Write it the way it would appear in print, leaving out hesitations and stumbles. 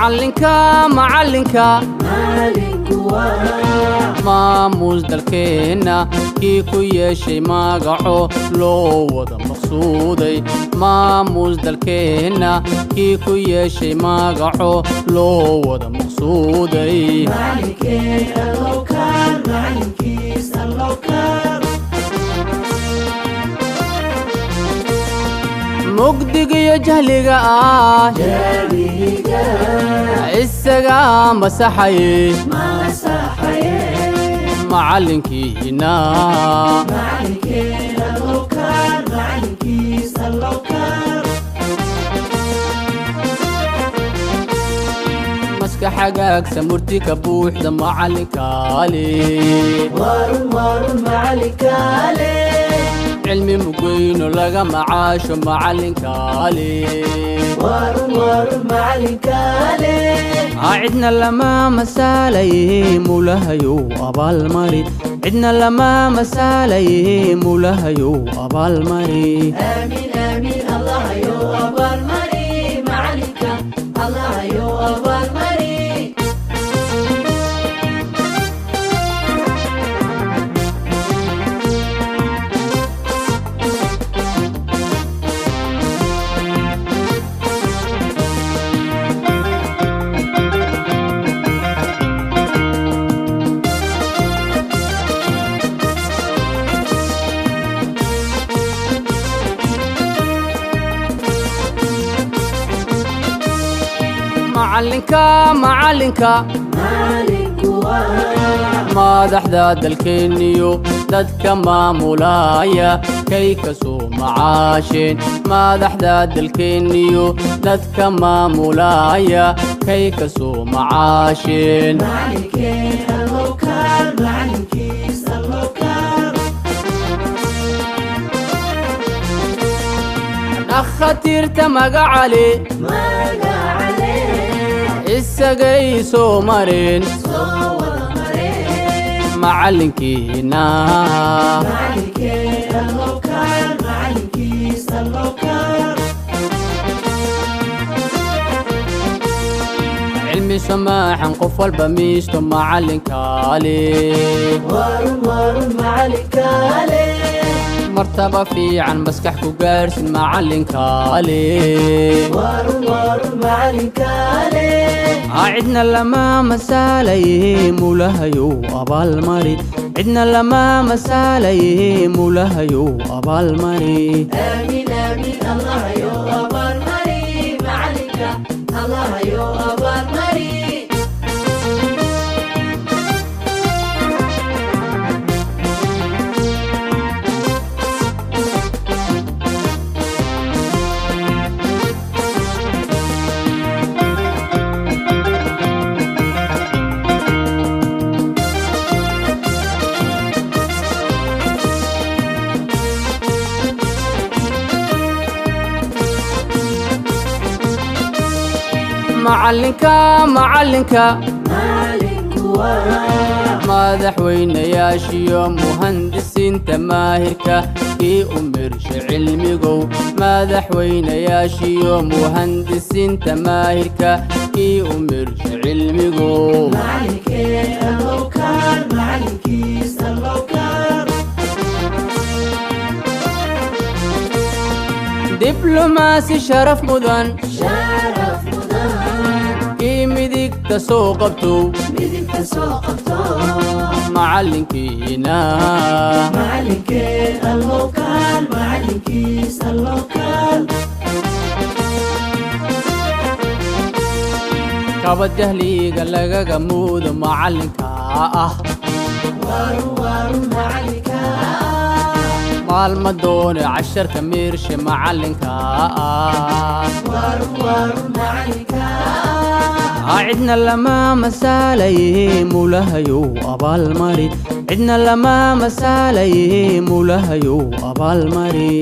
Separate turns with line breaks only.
Macalinka, macalinka, maamuus dalkeenna kii ku yeeshay magaco loo wada maqsuuday. Maamuus dalkeenna kii ku yeeshay magaco loo wada maqsuuday. Mugdigiyo jahliga ah isagaa masaxaye, macalinkiina. Maska xagaagsa murti ka buuxda macalinkaale, cilmi mugeyno laga macaasho macalinkaale. Cidna lama masaalaye mulahayow abaalmari, cidna lama masaalaye mulahayow abaalmari. Macalinka, macalinka, madaxda dalkeenniyo dadka maamulaya kay ka soo macaasheen. Madaxda dalkeenniyo dadka maamulaya kay ka soo macaasheen. Dhakhaatiirta magacale isagay soo mareen, macalinkiina. Cilmi samaaxan qof walba miisto macalinkaale, martaba fiican maskax ku gaadhsin macalinkaale. Cidna lama masaalaye mulahayow abaalmari, cidna lama masaalaye mulahayow abaalmari. Macalinka, macalinka, madaxweynayaashiyo muhandisiinta maahirka kii u mirsha cilmigow. Madaxweynayaashiyo muhandisiinta maahirka kii u mirsha cilmigow. Diblomaasi sharaf mudan kii midigta soo qabtow, macalinkiina. Kaba jahliga lagaga muudo macalinka ah, maalma doone casharka miirshe macalinka ah. Cidna lama masaalaye mulahayow abaalmari, cidna lama masaalaye mulahayow abaalmari.